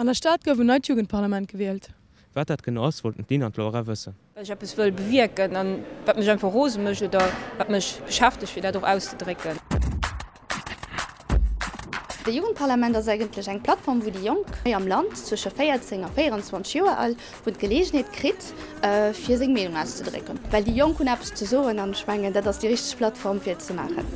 An der Stad gouf en neit Jugendparlament gewielt. Wat dat genau ass, wollten d'Lynn an d'Laura wëssen. Well ech eppes wëll bewierken an wat mech einfach rose mécht oder wat mech beschäftegt, fir dat och auszedrécken. De Jugendparlament ass eigentlech eng Plattform, wou déi Jonk hei am Land, zwësche 14 a 24 Joer al, wou d'Geleegenheet kritt, fir seng Meenung auszedrécken. Well déi Jonk hunn eppes ze soen an ech mengen, dat ass déi richteg Plattform, fir et ze maachen.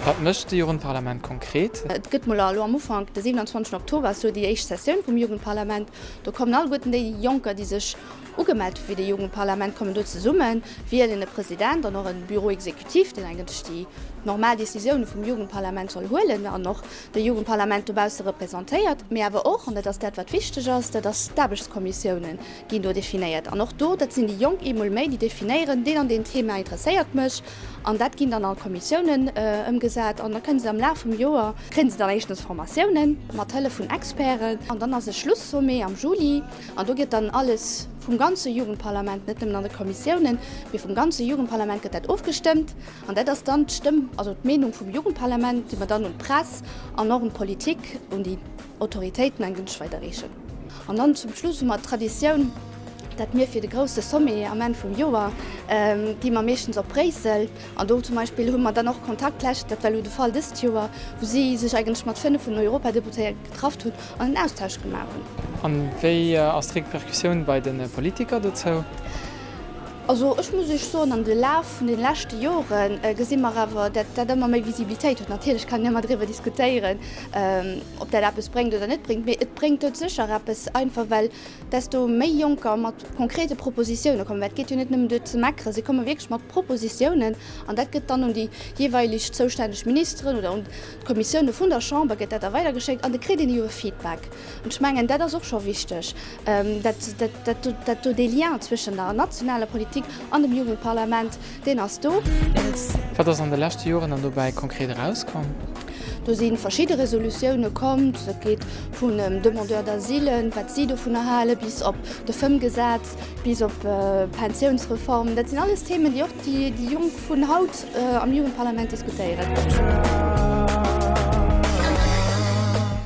Wat mécht de Jugendparlament konkret? Et gëtt mol elo am Ufank, de 27 Oktober ass elo déi éischt Sessioun vum Jugendparlament. Do kommen alleguerten déi Jonker, déi sech ugemellt hu fir de Jugendparlament, kommen do zesummen, wielen e President an och e Bureau exécutif, deen eigentlech déi normal Decisioune vum Jugendparlament soll huelen an och de Jugendparlament dobausse representéiert, mee awer och, an dat ass dat wat wichteg ass, dat ass d'Aarbechtskommissiounen ginn do definéiert. An och do, dat sinn déi Jonk eemol méi, déi definéieren, deen an deen Thema interesséiert mech, an dat ginn dann an d'Kommissiounen ëmgesat. An da kënne se am Laf vum Joer, kréie se dann éischtens Formatiounen mat Hëllef vun Experten, an dann ass e Schluss-Sommet am Juli, an do gëtt dann alles vum ganze Jugendparlament, net nëmmen an de Kommissiounen, mee vum ganze Jugendparlament gëtt dat ofgestëmmt. An dat ass dann d'Stëmm, also d'Meenung vum Jugendparlament, déi mer dann un d'Press an och un d'Politik, un déi Autoritéiten eigentlech weiderreechen. An dann zum Schluss hu mer d'Traditioun, dat mir fir de grousse Sommet am Enn vum Joer, gi mer meeschtens op Bréissel. An do zum Beispill hu mer dann och Kontakt, d'lescht, dat war elo de Fall dëst Joer, wou si sech eigentlech mat 5 vun den Europadeputéierte getraff hunn an en Austausch gemaach hunn. An wéi ass d'Repercussioun bei de Politiker dozou? Also ech muss Iech soen, an de Laf vun de leschte Jore gesi mer awer, dat dat ëmmer méi Visibilitéit huet. Natierlech kann een ëmmer driwwer diskutéieren, ob dat eppes bréngt oder net bréngt, mee et bréngt dout sécher eppes, einfach well desto méi Jonker mat konkrete Propositioune kommen, well et geet jo net nëmmen duer ze meckeren, si komme wierklech mat Propositiounen an dat gëtt dann un déi jeeweilig zoustänneg Ministeren oder un d'Kommissioune vun der Chamber gëtt dat da weidergeschéckt an da kritt een jo e Feedback. An ech mengen, dat ass och scho wichteg, dat do dee Lien zwëschen der nationaler Politik an dem Jugendparlament, deen ass do. Wat ass an de leschte Joren dann dobäi konkret erauskomm? Do si verschidde Resolutioune komm. Dat geet vun Demandeurs d'asile, wat si dovunner halen, bis op de Fëmmgesetz, bis op d'Pensiounsreform. Dat sinn alles Themen, déi och déi Jonk vun haut am Jugendparlament diskutéieren.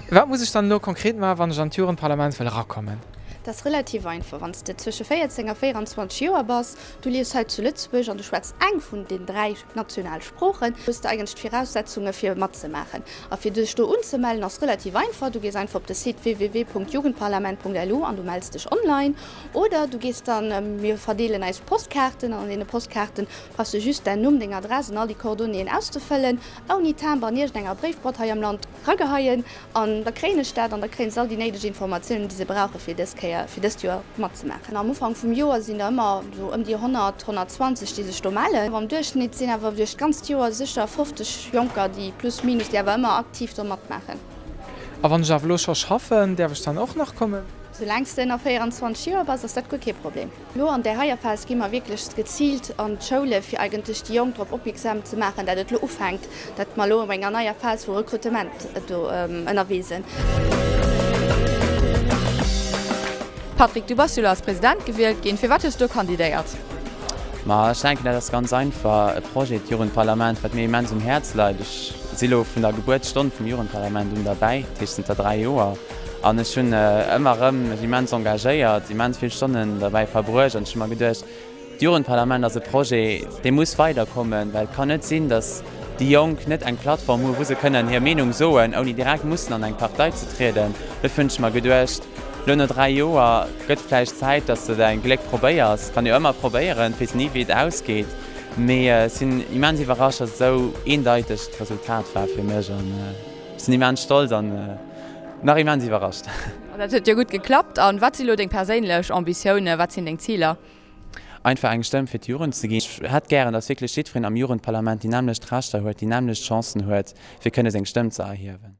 Wat muss ech dann elo konkret maachen, wann ech an d'Jugendparlament wëll erakommen? Dat ass relativ einfach. Wann s de zwësche 14 a 24 Joer bass, du liefs hei zu Lëtzebuerg an du schwätz eng vun den 3 nationale Sproochen, hues de eigentlech d'Viraussetzunge fir matzemaachen. A fir dech do unzemellen ass relativ einfach, du gees einfach op de Site www.jugendparlament.lu an du mells dech online. Oder du gees dann, mir verdeelen eis Postkaarten an an deene Postkaarten brauchs de just däin Numm, deng Adress an all déi Coordonnéeën auszefëllen, ouni Timbre an iergendenger Bréifboîte hei am Land rageheien an da kréien ech dat an da kréien se all déi néideg Informatiounen, déi se brauche fir dës Kéier, fir dëst Joer matzemaachen. Am Ufank vum Joer sinn der ëmmer esou ëm déi 100, 120, déi sech do mellen. Am Duerchschnitt sinn awer duerch d'ganzt Joer sécher 50 Jonker, déi plus minus, déi awer ëmmer aktiv do matmaachen. A wann ech awer elo scho schaffen, däerf ech dann och nach kommen? Soulaang s de ënner 24 Joer bass, ass dat guer kee Problem. Elo an där heier Phas gi mer wierklech geziilt an d'Schoule fir eigentlech déi Jonk drop opmierksam ze maachen, dat et elo ufänkt, dat mer elo an enger neier Phas vu Rekrutement do ënnerwee sinn. Patrick, du bass jo elo als President gewielt ginn. Firwat hues du do kandidéiert? Ma ech denken, dat ass ganz einfach e Projet, d'Jugendparlament, wat mir immens um Häerz leit. Ech si elo vun der Gebuertsstonn vum Jugendparlament un derbäi, dat heescht zënter 3 Joer. An ech hunn ëmmer erëm mech immens engagéiert, immens vill Stonnen derbäi verbruecht. An ech hu mer geduecht, d'Jugendparlament ass e Projet, dee muss weiderkommen, well et kann net sinn, datt déi Jonk net eng Plattform hu wou se kënnen hir Meenung soen, ouni direkt mussen an eng Partei ze trieden. Dofir hunn ech mer geduecht, elo no 3 Joer gëtt et vläicht Zäit, datt s de däin Gléck probéiers. Kann jo ëmmer probéieren, et weess ni wéi et ausgeet. Mee ech sinn immens iwwerrascht, datt et esou eendeiteg d'Resultat war fir mech. An ech sinn immens stolz an nach immens iwwerrascht. An dat huet jo gutt geklappt. An wat si lo deng perséinlech Ambitiounen, wat sinn deng Ziler? Einfach eng Stëmm fir d'Jugend ze ginn. Ech hätt gären, datt wierklech jiddwereen am Jugendparlament déi nämmlecht Rechter huet, déi nämmlecht Chancen huet, fir kënne seng Stëmm ze erhiewen.